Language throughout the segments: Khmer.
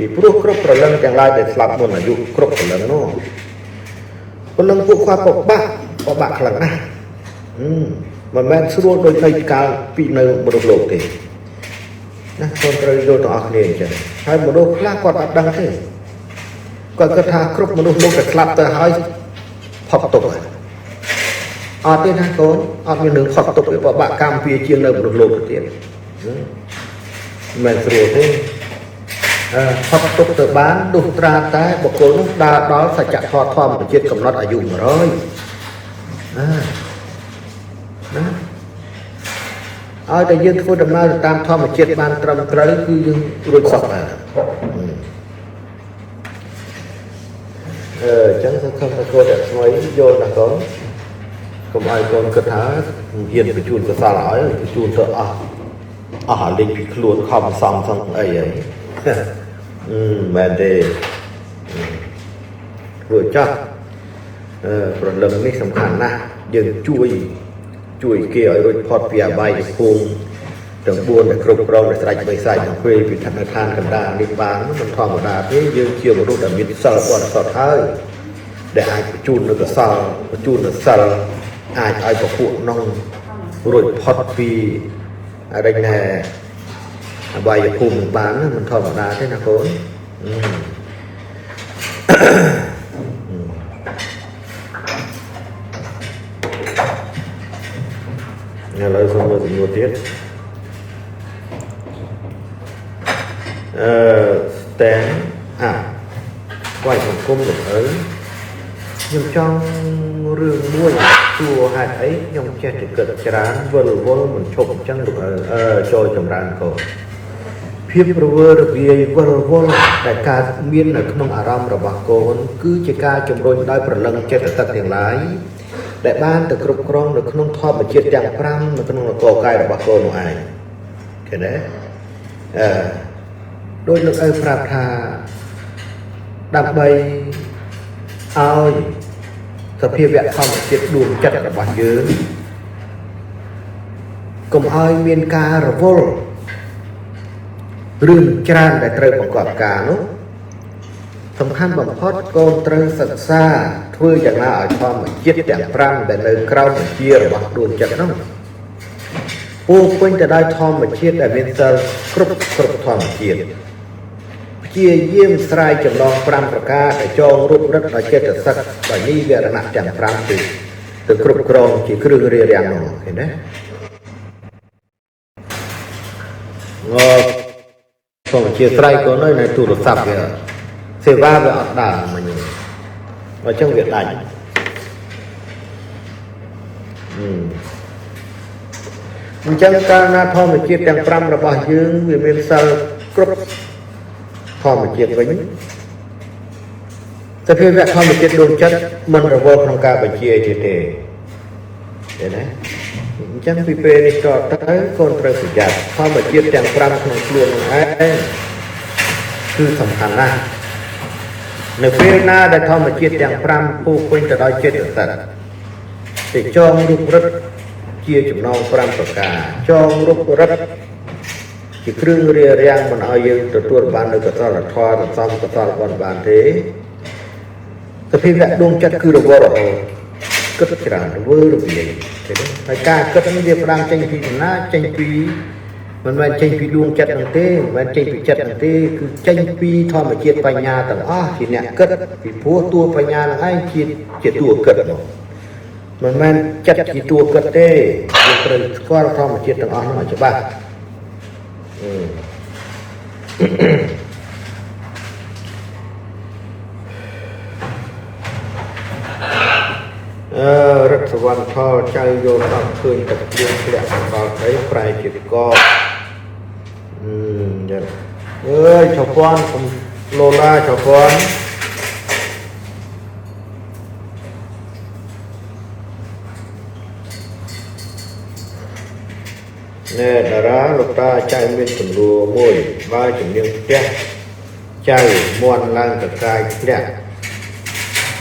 ពីព្រោះគ្រប់ព្រលឹងទាំងឡាយដែលស្លាប់មុនអាយុគ្រប់ព្រលឹងនោះព្រលឹងពួកគាត់ពិបាកពិបាកខ្លាំងណាស់មិនមែនស្រួលដូចនៅកាលពីនៅមនុស្សលោកទេណាកូនត្រូវយល់ទាំងអស់គ្នាអញ្ចឹងហើយមនុស្សខ្លះគាត់អត់ដឹងទេគាត់គិតថាគ្រប់មនុស្សលោកតែស្លាប់ទៅហើយផុតទុក្ខហើយអត់ទេណាកូនអត់មានរឿងផុតទុក្ខវាពិបាកកម្មពៀជាងនៅមនុស្សលោកទៅទៀតមិនមែនស្រួលទេផុតទុក្ខទៅបានលុះត្រាតែបុគ្គលនោះដើរដល់សច្ចធម៌ធម្មជាតិកំណត់អាយុ100ណាណាឲ្យតែយើងធ្វើដំណើរទៅតាមធម្មជាតិបានត្រឹមត្រូវគឺយើងរួចផុតហើយអញ្ចឹងសង្ឃឹមថាកូនអ្នកស្មីយល់ណាកូនកុំឲ្យកូនគិតថាហ៊ានបញ្ជូនកុសលឲ្យបញ្ជូនទៅអស់អស់អាលេងពីខ្លួនខំសំសងអីហើយមែនទេធ្វើចោះព្រលឹងនេះសំខាន់ណាស់យើងជួយគេឲ្យរួចផុតពីអបាយភូមិទាំង4ដែលគ្រប់គ្រងដោយស្រេចបីសាច់ទាំងពេលពីឋានកណ្ដាលនេះបានមិនធម្មតាទេយើងជាមនុស្សដែលមានសិលបរិសុទ្ធហើយដែលអាចបញ្ជូននៅកុសលបញ្ជូននៅសិលអាចឲ្យពពួកនោះរួចផុតពីអរិញណែអបាយភូមិនឹងបានមិនធម្មតាទេណាកូនឥឡូវសូមមើលសំណួរទៀតstand up ថ្វាយបង្គំលោកឪខ្ញុំចង់រឿងមួយសួរហេតុអីខ្ញុំចេះតែគិតច្រើនវិលវល់មិនឈប់អញ្ចឹងលោកឪចូលចម្រើនកូនភាពរវើរវាយវិលវល់ដែលកើតមាននៅក្នុងអារម្មណ៍របស់កូនគឺជាការជំរុញដោយព្រលឹងចេតសិកទាំងឡាយដែលបានទៅគ្រប់គ្រងនៅក្នុងធម្មជាតិទាំង5នៅក្នុងនគរកាយរបស់កូននោះឯងឃើញទេដោយលោកឪប្រាប់ថាដើម្បីឲ្យសភាវៈធម្មជាតិដួងចិត្តរបស់យើងកុំឲ្យមានការរវល់រឿងច្រើនដែលត្រូវបង្កប់ការនោះសំខាន់បំផុតកូនត្រូវសិក្សាធ្វើយ៉ាងណាឲ្យធម្មជាតិទាំង5ដែលនៅក្រោមបញ្ជារបស់ដួងចិត្តនោះពោពេញទៅដោយធម្មជាតិដែលមានសិលគ្រប់ធម្មជាតិព្យាយាមស្រាយចំណង5ប្រការដែលចងរូបរិទ្ធដោយចេតសិកដោយនិវរណៈទាំង5ទៅគ្រប់គ្រងជាគ្រឿងរារាំងនោះឃើញទេងសូមអធិស្ឋានកូនអើយនៅទូរស័ព្ទវាសេវាវាអត់ដើរមិញអញ្ចឹងវាដាច់អញ្ចឹងកាលណាធម្មជាតិទាំង5របស់យើងវាមានសិលគ្រប់ធម្មជាតិវិញសភាវៈធម្មជាតិដួងចិត្តមិនរវល់ក្នុងការបញ្ជាទៀតទេឃើញទេអញ្ចឹងពីពេលនេះតទៅកូនត្រូវប្រយ័ត្នធម្មជាតិទាំង5ក្នុងខ្លួននោះឯងគឺសំខាន់ណាស់នៅពេលណាដែលធម្មជាតិទាំង5ពោពេញទៅដោយចេតសិកទៅចងរូបរិទ្ធជាចំណង5ប្រការចងរូបរិទ្ធជាគ្រឿងរារាំងមិនឲ្យយើងទទួលបាននូវកុសលធម៌សន្សំកុសលបុណ្យបានទេសភាវៈដួងចិត្តគឺរវល់រហូតគិតច្រើនរវើរវាយឃើញទេហើយការគិតនេះវាផ្ដើមចេញពីណាចេញពីមិនមែនចេញពីដួងចិត្តនោះទេមិនមែនចេញពីចិត្តនោះទេគឺចេញពីធម្មជាតិបញ្ញាទាំងអស់ជាអ្នកគិតពីព្រោះតួបញ្ញានឹងឯងជាតួគិតនោះមិនមែនចិត្តជាតួគិតទេយើងត្រូវស្គាល់ធម្មជាតិទាំងអស់នោះឲ្យច្បាស់រិទ្ធសវណ្ណផលចៅយល់ដល់ឃើញទឹកភ្លៀងធ្លាក់ដល់ដីប្រែជាកយ៉ាងអើយជប៉ុនកុំឡូឡាជប៉ុនណែតារាលោកតាចៅមានចំនួនមួយបើជំនាញផ្ទះចៅមន់ឡើងកកាយធ្លាក់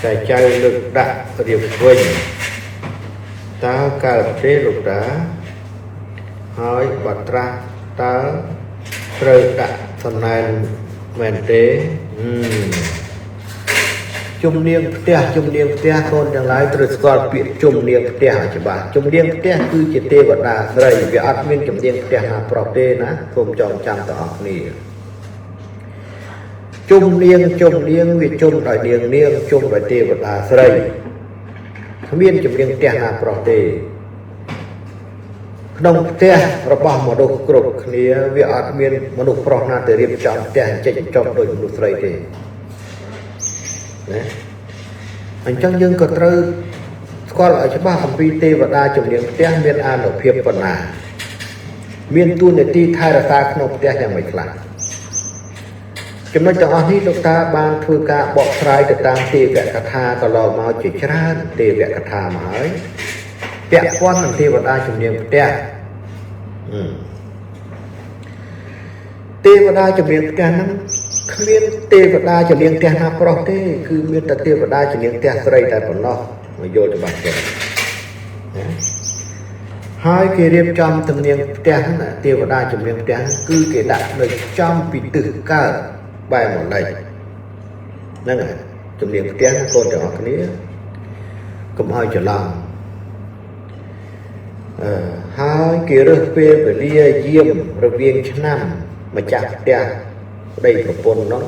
តែចៅលើកដាក់រៀបវិញតើកើតទេលោកតាហើយបើត្រាស់តើត្រូវដាក់សំណែន មែនទេហឹមជំនាញផ្ទះជំនាញផ្ទះកូនទាំងឡាយត្រូវស្គាល់ពាក្យជំនាញផ្ទះឲ្យច្បាស់ជំនាញផ្ទះគឺជាទេវតាស្រីវាអត់មានជំនាញផ្ទះណាប្រុសទេណាសូមចងចាំទាំងអស់គ្នាជំនាញជំនាញវាជុំដោយនាងនាងជុំដោយទេវតាស្រីគ្មានជំនាញផ្ទះណាប្រុសទេក្នុងផ្ទះរបស់មនុស្សគ្រប់គ្នាវាអត់មានមនុស្សប្រុសណាទៅរៀបចំផ្ទះចិញ្ចប់ដោយមនុស្សស្រីទេណាអញ្ចឹងយើងក៏ត្រូវស្គាល់ឲ្យច្បាស់អំពីទេវតាជំនាញផ្ទះមានអានុភាពប៉ុណ្ណាមានតួនាទីថែរក្សាក្នុងផ្ទះយ៉ាងម៉េចខ្លះចំណុចទាំងអស់នេះលោកតាបានធ្វើការបកស្រាយទៅតាមទេវកថាកន្លងមកជាច្រើនទេវកថាមកហើយពាក់ព័ន្ធនឹងទេវតាជំនាញផ្ទះទេវតាជំនាញផ្ទះហ្នឹងគ្មានទេវតាជំនាញផ្ទះណាប្រុសទេគឺមានតែទេវតាជំនាញផ្ទះស្រីតែប៉ុណ្ណោះមកយល់ច្បាស់ទេណាហើយគេរៀបចំទំនាញផ្ទះហ្នឹងទេវតាជំនាញផ្ទះគឺគេដាក់នៅចំពីទិសកើតបែរមកលិចហ្នឹងហើយជំនាញផ្ទះកូនទាំងអស់គ្នាកុំឲ្យច្រឡំហើយគេរើសពេលវេលាយាមរវាងឆ្នាំម្ចាស់ផ្ទះប្តីប្រពន្ធនោះ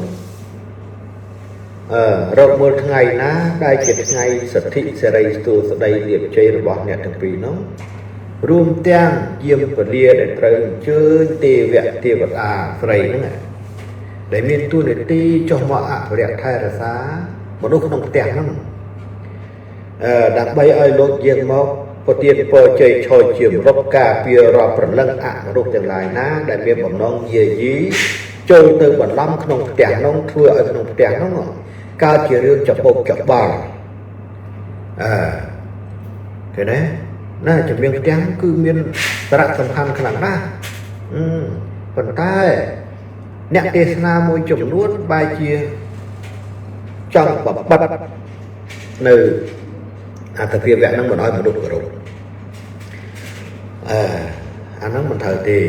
រកមើលថ្ងៃណាដែលជាថ្ងៃសទ្ធិសេរីស្ទួស្ដីលៀបជ័យរបស់អ្នកទាំងពីរនោះរួមទាំងយាមពលាដែលត្រូវអញ្ជើញទេវៈទេវតាស្រីហ្នឹងដែលមានតួនាទីចុះមកអភិរក្សថែរក្សាមនុស្សក្នុងផ្ទះហ្នឹងដើម្បីឲ្យលោកយាងមកប្រទានពរជ័យឈរជាមរុកការពាររាប់ព្រលឹងអមនុស្សទាំងឡាយណាដែលមានបំណងយាយីចូលទៅបន្លំក្នុងផ្ទះនោះធ្វើឲ្យក្នុងផ្ទះនោះកើតជារឿងច្បោកច្បល់ឃើញទេណាជំនាញផ្ទះគឺមានសារៈសំខាន់ខ្លាំងណាស់ប៉ុន្តែអ្នកទេសនាមួយចំនួនបែរជាចង់បបិទនៅអត្ថភាពវៈហ្នឹងមិនឲ្យមនុស្សគោរពអាហ្នឹងមិនត្រូវទេ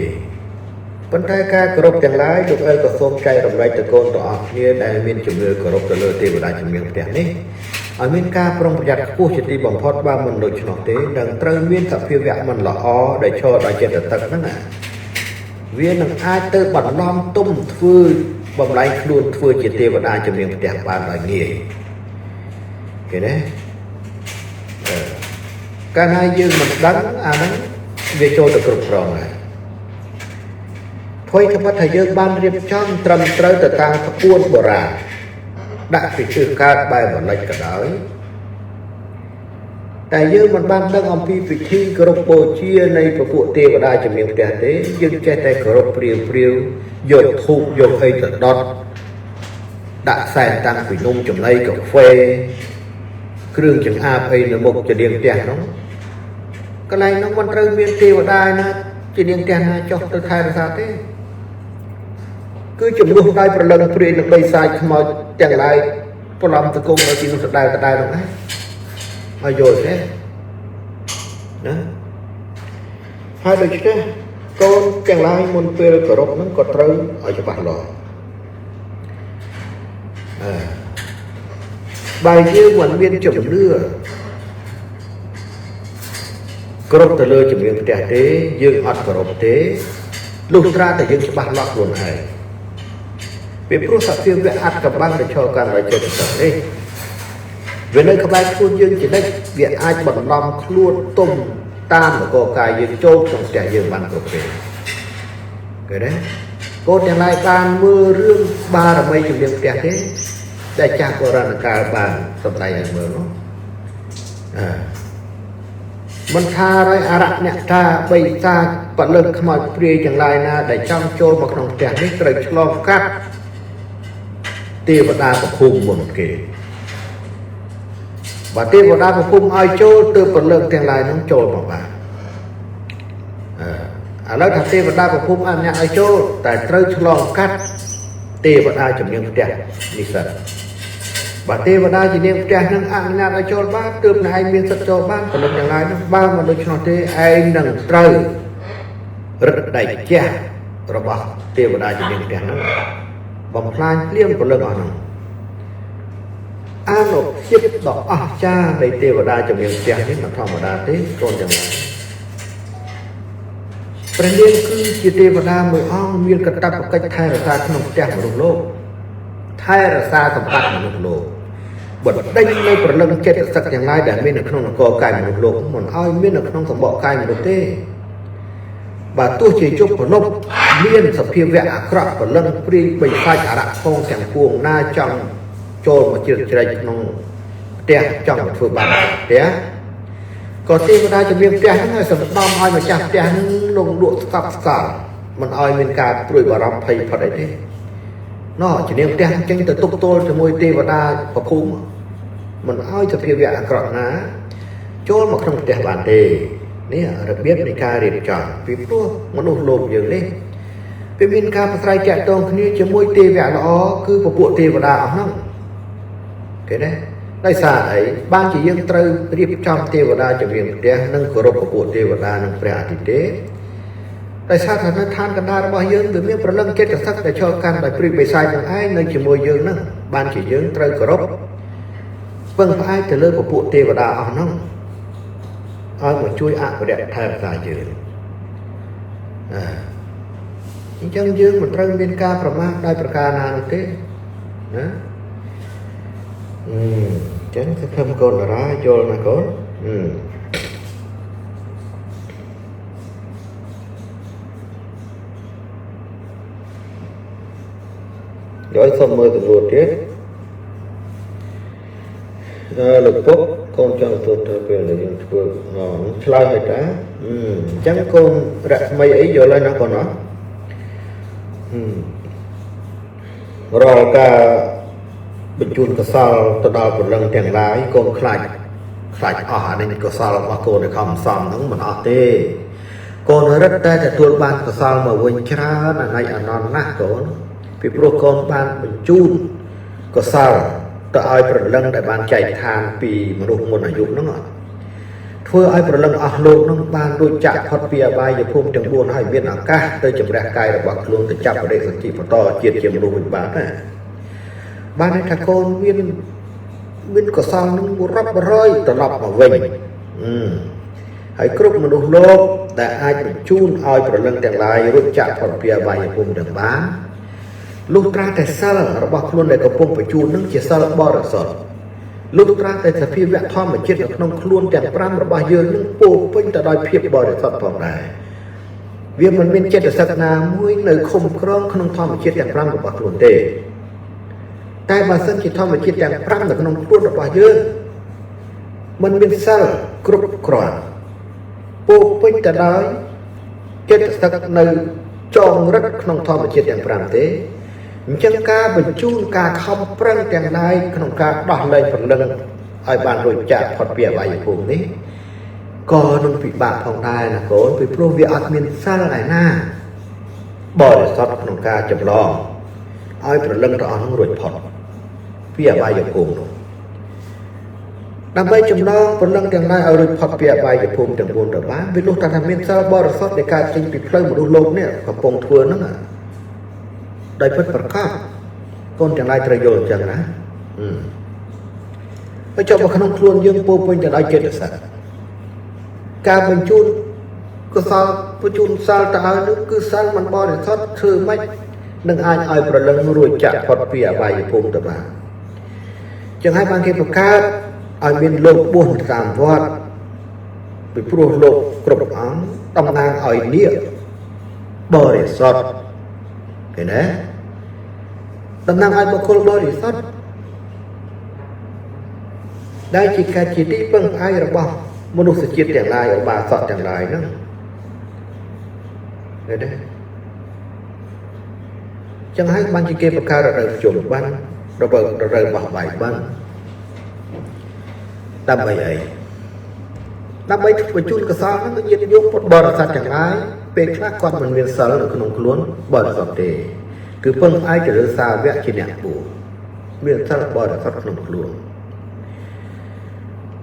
ប៉ុន្តែការគោរពទាំងឡាយលោកអើក៏សូមចែករំលែកទៅកូនទាំងអស់គ្នាដែលមានជំនឿគោរពទៅលើទេវតាជំនាញផ្ទះនេះឲ្យមានការប្រុងប្រយ័ត្នខ្ពស់ជាទីបំផុតបើមិនដូច្នោះទេនឹងត្រូវមានសភាវៈមិនល្អដែលឈរដោយចិត្តទឹកហ្នឹងណាវានឹងអាចទៅបន្លំទុំធ្វើបំលែងខ្លួនធ្វើជាទេវតាជំនាញផ្ទះបានដោយងាយឃើញទេកាលណាយើងមិនដឹងអាហ្នឹងវាចូលទៅគ្រប់គ្រងហើយថ្មីត្បិតថាយើងបានរៀបចំត្រឹមត្រូវទៅតាមក្បួនបុរាណដាក់ពីជើងកើតបែបបន្លិចក៏ដោយតែយើងមិនបានដឹងអំពីពិធីគោរពបូជានៃពពួកទេវតាជំនាញផ្ទះទេយើងចេះតែគោរពព្រាវៗយកធូបយកអីទៅដុតដាក់សែនតាំងពីនំចំណីកាហ្វេគ្រឿងចង្អាបអីនៅមុខជំនាញផ្ទះនោះកន្លែងនោះមិនត្រូវមានទេវតាណាជំនាញផ្ទះណាចុះទៅថែរក្សាទេគឺជំនួសដោយប្រលឹងព្រាយនឹងបីសាចខ្មោចទាំងឡាយប្រឡំតកងនៅទីនោះដដែលដដែលនោះណាឲ្យយល់ទេណាហើយដូច្នេះកូនទាំងឡាយមុនពេលគោរពហ្នឹងក៏ត្រូវឲ្យច្បាស់លាស់បើយើងមិនមានជំនឿគោរពទៅលើជំនាញផ្ទះទេយើងអត់គោរពទេលុះត្រាតែយើងច្បាស់លាស់ខ្លួនឯងពីព្រោះសភាវៈអត្តកំបាំងដែលឈរកាន់ដោយចិត្តទឹកនេះវានៅក្បែរខ្លួនយើងជានិច្ចវាអាចបន្លំខ្លួនទុំតាមនគរកាយយើងចូលក្នុងផ្ទះយើងបានគ្រប់ពេលឃើញទេកូនទាំងឡាយបានមើលរឿងបារមីជំនាញផ្ទះទេដែលចាស់បុរាណកាលបានសម្ដែងឲ្យមើលនោះមិនថារយអរអ្នកតាបិសាចបលឹងខ្មោចព្រាយទាំងឡាយណាដែលចង់ចូលមកក្នុងផ្ទះនេះត្រូវឆ្លងកាត់ទេវតាប្រភូមិមុនគេបើទេវតាប្រភូមិឲ្យចូលទើបពលឹងទាំងឡាយនោះចូលមកបានឥឡូវថាទេវតាប្រភូមិអនុញ្ញាតឲ្យចូលតែត្រូវឆ្លងកាត់ទេវតាជំនាញផ្ទះនេះសិនបើទេវតាជំនាញផ្ទះនឹងអនុញ្ញាតឲ្យចូលបានទើបឯងមានសិទ្ធិចូលបានពលឹងទាំងឡាយនោះបើមិនដូច្នោះទេឯងនឹងត្រូវរឹតដៃជះរបស់ទេវតាជំនាញផ្ទះនោះ បំផ្លាញភ្លាមព្រលឹងអស់ហ្នឹងអានុភាពដ៏អស្ចារ្យនៃទេវតាជំនាញផ្ទះនេះមិនធម្មតាទេកូនទាំងឡាយព្រះនាងគឺជាទេវតាមួយអង្គមានកាតព្វកិច្ចថែរក្សាក្នុងផ្ទះមនុស្សលោកថែរក្សាសម្បត្តិមនុស្សលោកបណ្ដេញនៅព្រលឹងចេតសិកទាំងឡាយដែលមាននៅក្នុងនគរកាយមនុស្សលោកមិនឲ្យមាននៅក្នុងសម្បកកាយមនុស្សទេបើទោះជាជប់ប្រលប់មានសភាវៈអាក្រក់ព្រលឹងព្រាយបិសាចអរៈផងទាំងពួងណាចង់ចូលមកជ្រៀតជ្រែកក្នុងផ្ទះចង់មកធ្វើបាបផ្ទះក៏ទេវតាជំនាញផ្ទះហ្នឹងឲ្យសំដំឲ្យម្ចាស់ផ្ទះហ្នឹងលងលក់ស្កប់ស្កល់មិនឲ្យមានការព្រួយបារម្ភភ័យផុតអីទេណោះជំនាញផ្ទះចេញទៅទប់ទល់ជាមួយទេវតាប្រភូមិមិនឲ្យសភាវៈអាក្រក់ណាចូលមកក្នុងផ្ទះបានទេនេះរបៀបនៃការរៀបចំពីព្រោះមនុស្សលោកយើងនេះវាមានការប្រស្រ័យតាក់ទងគ្នាជាមួយទេវៈល្អគឺពពួកទេវតាអស់ហ្នឹងគេណាដោយសារអីបានជាយើងត្រូវរៀបចំទេវតាជំនាញផ្ទះនិងគោរពពពួកទេវតានិងព្រះអាទិទេពដោយសារថានៅឋានកណ្ដាលរបស់យើងវាមានព្រលឹងចេតសិកដែលឈរកាន់ដោយព្រាយបិសាចនឹងឯងនៅជាមួយយើងហ្នឹងបានជាយើងត្រូវគោរពពឹងផ្អែកទៅលើពពួកទេវតាអស់ហ្នឹងឲ្យមកជួយអភិរក្សថែរក្សាយើងអញ្ចឹងយើងមិនត្រូវមានការប្រមាថដោយប្រការណានោះទេណាអញ្ចឹងសង្ឃឹមកូនតារាយល់ណាកូនយល់សូមមើលសំណួរទៀតលោកពុកកូនចង់សួរទៅពេលដែលយើងធ្វើឆ្លើយហើយតាអញ្ចឹងកូនរស្មីអីយល់ហើយណាកូនណារាល់ការបញ្ជូនកុសលទៅដល់ព្រលឹងទាំងឡាយកូនខ្លាចអស់អានេះកុសលរបស់កូនដែលខំសំហ្នឹងមិនអស់ទេកូនរឹតតែទទួលបានកុសលមកវិញច្រើនអាណិចអាណន់ណាស់កូនពីព្រោះកូនបានបញ្ជូនកុសលទៅឲ្យព្រលឹងដែលបានចែកឋានពីមនុស្សមុនអាយុហ្នឹងធ្វើឲ្យព្រលឹងអស់លោកហ្នឹងបានរួចចាកផុតពីអបាយភូមិទាំង4ហើយមានឱកាសទៅជំរះកាយរបស់ខ្លួនទៅចាប់បដិសន្ធិបន្តជាតិជាមនុស្សវិញបានណាបានន័យថាកូនមានកុសលនឹងរាប់រយត្រឡប់មកវិញហើយគ្រប់មនុស្សលោកដែលអាចបញ្ជូនឲ្យព្រលឹងទាំងឡាយរួចចាកផុតពីអបាយភូមិទាំងបានលុះត្រាតែសិលរបស់ខ្លួនដែលកំពុងបញ្ជូននឹងជាសិលបរិសុទ្ធលុះត្រាតែសភាវៈធម្មជាតិនៅក្នុងខ្លួនទាំង5របស់យើងនឹងពោពេញទៅដោយភាពបរិសុទ្ធផងដែរវាមិនមានចេតសិកណាមួយនៅឃុំក្រងក្នុងធម្មជាតិទាំង5របស់ខ្លួនទេតែបើសិនជាធម្មជាតិទាំង5នៅក្នុងខ្លួនរបស់យើងមិនមានសិលគ្រប់គ្រាន់ពោពេញទៅដោយចេតសិកនៅចងរឹតក្នុងធម្មជាតិទាំង5ទេអញ្ចឹងការបញ្ជូនការខំប្រឹងទាំងឡាយក្នុងការដោះលែងព្រលឹងឲ្យបានរួចចាកផុតពីអបាយភូមិនេះក៏នឹងពិបាកផងដែរណាកូនពីព្រោះវាអត់មានសិលឯណាបរិសុទ្ធក្នុងការចម្លងឲ្យព្រលឹងទាំងអស់នោះរួចផុតពីអបាយភូមិនោះដើម្បីចម្លងព្រលឹងទាំងឡាយឲ្យរួចផុតពីអបាយភូមិទាំង4ទៅបានវាលុះតែមានសិលបរិសុទ្ធដែលកើតចេញពីផ្លូវមនុស្សលោកនេះកំពុងធ្វើហ្នឹងដោយពិតប្រាកដកូនទាំងឡាយត្រូវយល់អញ្ចឹងណាហើយចុះមកក្នុងខ្លួនយើងពោពេញទៅដោយចេតសិកការបញ្ជូនកុសលបញ្ជូនសិលទៅឲ្យនោះគឺសិលមិនបរិសុទ្ធធ្វើម៉េចនឹងអាចឲ្យព្រលឹងរួចចាកផុតពីអបាយភូមិទៅបានចឹងហើយបានគេបង្កើតឲ្យមានលោកបួសតាមវត្តពីព្រោះលោកគ្រប់អង្គតំណាងឲ្យនាគបរិសុទ្ធឃើញទេតំណាងឲ្យបុគ្គលបរិសុទ្ធដែលជាការជាទីពឹងផ្អែករបស់មនុស្សជាតិទាំងឡាយឧបាសកទាំងឡាយហ្នឹងឃើញទេចឹងហើយបានជាគេបង្កើតរដូវភ្ជុំបិណ្ឌរដូវបោះបាយបិណ្ឌដើម្បីអីដើម្បីបញ្ជូនកុសលហ្នឹងញាតិញោមពុទ្ធបរិស័ទទាំងឡាយពេលខ្លះគាត់មិនមានសិលនៅក្នុងខ្លួនបរិសុទ្ធទេគឺពឹងផ្អែកទៅលើសាវកជាអ្នកបួសមានសិលបរិសុទ្ធក្នុងខ្លួន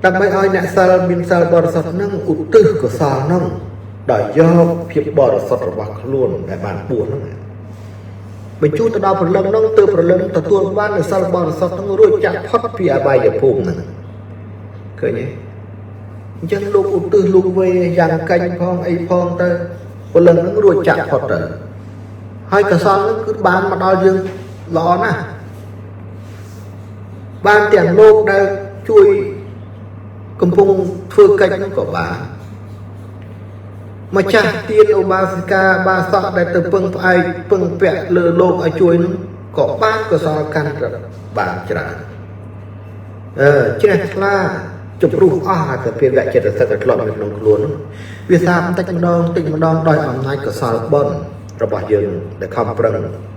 ដើម្បីឲ្យអ្នកសិលមានសិលបរិសុទ្ធហ្នឹងឧទ្ទិសកុសលហ្នឹងដោយយកភាពបរិសុទ្ធរបស់ខ្លួនដែលបានបួសហ្នឹង បញ្ជូនទៅដល់ព្រលឹងនោះទើបព្រលឹងទទួលបាននូវសិលបរិសុទ្ធនោះរួចចាក់ផុតពីអបាយភូមិហ្នឹងឃើញទេអញ្ចឹងលោកឧទ្ទិសលោកវេយ៉ាងកាញ់ផងអីផងទៅព្រលឹងហ្នឹងរួចចាក់ផុតទៅហើយកសលហ្នឹងគឺបានមកដល់យើងល្អណាស់បានទាំងលោកដែលជួយកំពុងធ្វើកិច្ចហ្នឹងក៏បានម្ចាស់ទានឧបាសិកាបាសកដែលទៅពឹងផ្អែកពឹងពាក់លើលោកឲ្យជួយហ្នឹងក៏បានកុសលកាន់តែបានច្រើនជ្រះថ្លាជំរុះអស់អាសភាវៈចិត្តសិកដែលធ្លាប់នៅក្នុងខ្លួនហ្នឹងវាសាបតិចម្ដងតិចម្ដងដោយអំណាចកុសលបុណ្យរបស់យើងដែលខំប្រឹង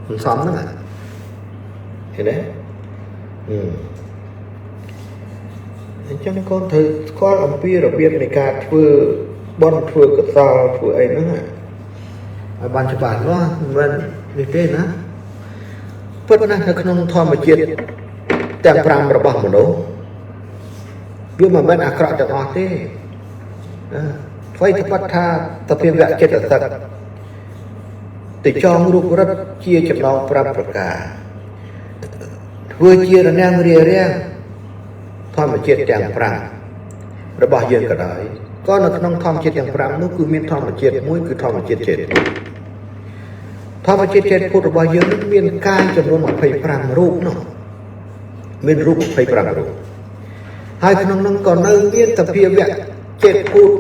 សន្សំហ្នឹងឃើញទេអញ្ចឹងកូនត្រូវស្គាល់អំពីរបៀបនៃការធ្វើបុណ្យធ្វើកុសលធ្វើអីហ្នឹងឲ្យបានច្បាស់លាស់មិនមែននេះទេណាពិតណាស់នៅក្នុងធម្មជាតិទាំង5របស់មនុស្សវាមិនមែនអាក្រក់ទាំងអស់ទេអ្វីត្បិតថាសភាវៈចិត្តសឹកទៅចងរូបរិទ្ធជាចំណង5ប្រការធ្វើជារនាំងរារាំងធម្មជាតិទាំង5របស់យើងក៏ដោយក៏នៅក្នុងធម្មជាតិទាំង5នោះគឺមានធម្មជាតិមួយគឺធម្មជាតិចេតពុទ្ធធម្មជាតិចេតពុទ្ធរបស់យើងមានកាយចំនួន25រូបនោះមានរូប25រូបហើយក្នុងនោះក៏នៅមានសភាវៈចេតពុទ្ធ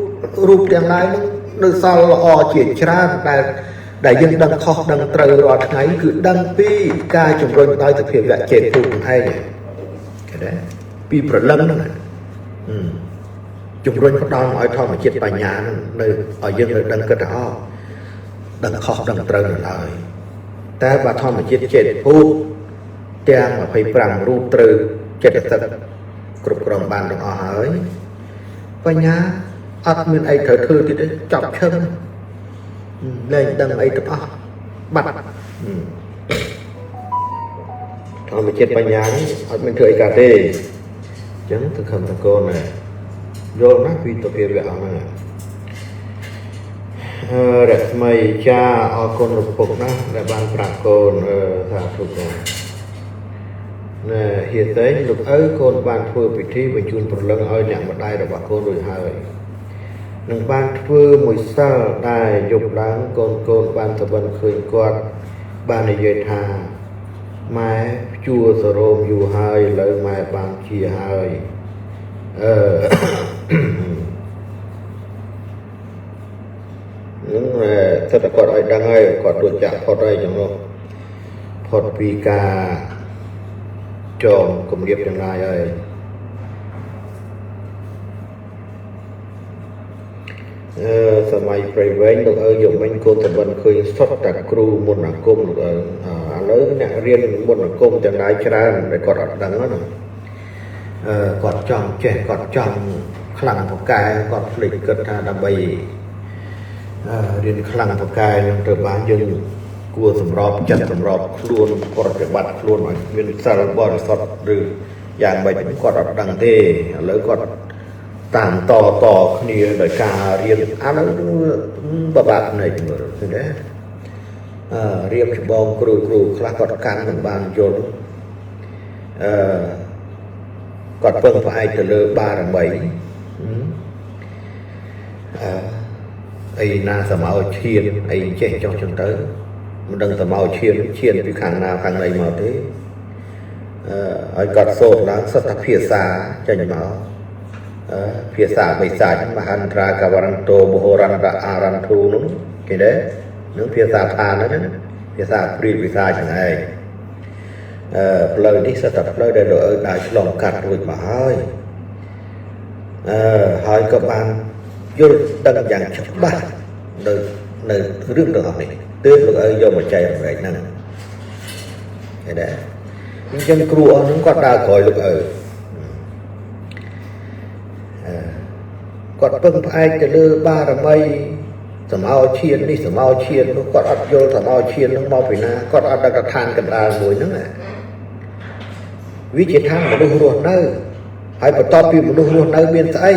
រូបទាំងឡាយនោះនៅសល់ល្អជាច្រើនដែលយើងដឹងខុសដឹងត្រូវរាល់ថ្ងៃគឺដឹងពីការជំរុញដោយសភាវៈចេតពុទ្ធហ្នឹងឯងគេដែរពីព្រលឹងហ្នឹងជំរុញផ្ដល់ឲ្យធម្មជាតិបញ្ញាហ្នឹងនៅឲ្យយើងនៅដឹងគិតថាដឹងខុសដឹងត្រូវនៅឡើយតែបើធម្មជាតិចេតពុទ្ធទាំង25រូបត្រូវចិត្តសឹកគ្រប់គ្រងបានទាំងអស់ហើយបញ្ញាអត់មានអីត្រូវធ្វើទៀតទេចប់ឈឹងលែងដឹងអីទាំងអស់បាត់ធម្មជាតិបញ្ញានេះអត់មានធ្វើអីកើតទេអញ្ចឹងសង្ឃឹមថាកូនណាយល់ណាស់ពីទភាវៈអស់ហ្នឹងរស្មីចាអរគុណលោកពុកណាស់ដែលបានប្រាប់កូនសាធុកូនណែហៀតេលោកឪកូនបានធ្វើពិធីបញ្ជូនព្រលឹងឲ្យអ្នកម្ដាយរបស់កូនរួចហើយនឹងបានធ្វើមួយសិលដែរយប់ឡើងកូនបានសវឹងឃើញគាត់បាននិយាយថាម៉ែភ្ជួរសរោមយូរហើយឥឡូវម៉ែបានជាហើយនឹងសិតតែគាត់ឲ្យដឹងហើយគាត់រួចចាក់ផុតហើយចឹងនោះផុតពីការចងគម្រាបទាំងឡាយហើយសម័យព្រៃវែងលោកឪយកមិញកូនតបិនឃើញសុទ្ធតែគ្រូមុនអាគមលោកឪឥឡូវអ្នករៀនមុនអាគមទាំងឡាយច្រើនតែគាត់អត់ដឹងណាគាត់ចង់ចេះគាត់ចង់ខ្លាំងពូកែគាត់ភ្លេចគិតថាដើម្បីរៀនខ្លាំងពូកែនឹងទៅបានយើងគួរសម្របចិត្តសម្របខ្លួនប្រតិបត្តិខ្លួនឲ្យមានសិលបរិសុទ្ធឬយ៉ាងម៉េចគាត់អត់ដឹងទេឥឡូវគាត់តាមតគ្នាដោយការរៀនអានោះបបាក់ភ្នែកមើលឃើញទេរៀបច្បងគ្រូខ្លះគាត់កាន់មិនបានយល់គាត់ពឹងផ្អែកទៅលើបារមីអីណាសមោឈានអីចេះចុះចឹងទៅមិនដឹងសមោឈានពីខាងណាខាងណីមកទេឲ្យគាត់សូត្រឡើងសុទ្ធតែភាសាចេញមកភាសាបិសាចមហន្ត្រាកវរន្តោបហរន្តអារន្ធូនោះគេទេនឹងភាសាឋានហ្នឹងភាសាព្រាយភាសាចឹងឯងផ្លូវនេះសុទ្ធតែផ្លូវដែលលោកឪដើរឆ្លងកាត់រួចមកហើយហើយក៏បានយល់ដឹងយ៉ាងច្បាស់នៅរឿងទាំងអស់នេះទើបលោកឪយកមកចែករំលែកហ្នឹងឃើញទេអញ្ចឹងគ្រូអស់ហ្នឹងគាត់ដើរក្រោយលោកឪគាត់ពឹងផ្អែកទៅលើបារមីសមោឈាននេះសមោឈាននោះគាត់អត់យល់សមោឈាននោះមកពីណាគាត់អត់ដឹងឋានកណ្ដាលមួយហ្នឹងវាជាឋានមនុស្សរស់នៅហើយបន្ទាប់ពីមនុស្សរស់នៅមានស្អី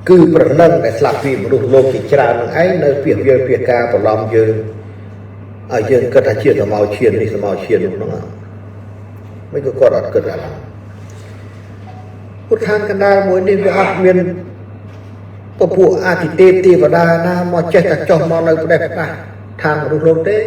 គឺព្រលឹងដែលស្លាប់ពីមនុស្សលោកជាច្រើននឹងឯងនៅពីវាលពីការប្រឡំយើង ឲ្យយើងគិតថាជាសមោឈាននេះសមោឈាននោះហ្នឹងមិនក៏គាត់អត់គិតអាហ្នឹងពុទ្ធានកណ្ដាលមួយនេះវាអត់មានពពួកអាទិទេពទេវតាណាមកចេះតែចុះមកនៅផ្ដេសផ្ដាស់ឋានមនុស្សលោកទេ។